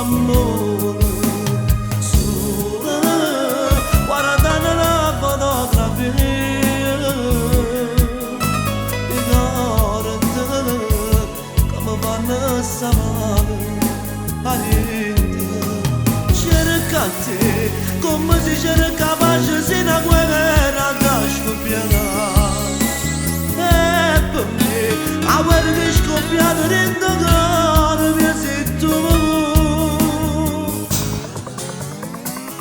L'amore Solo guardando la fotografia Ricordo come vanno male a niente. Cercate come si cerca pace se una guerra da scoppiare. E per me la guerra che è scoppiata dentro cuore mio sei tu.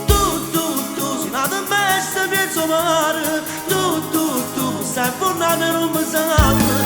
Tu, tu, tu sei una tempesta in mezzo mare. Tu, tu, tu mi stai infornando e non mi sai.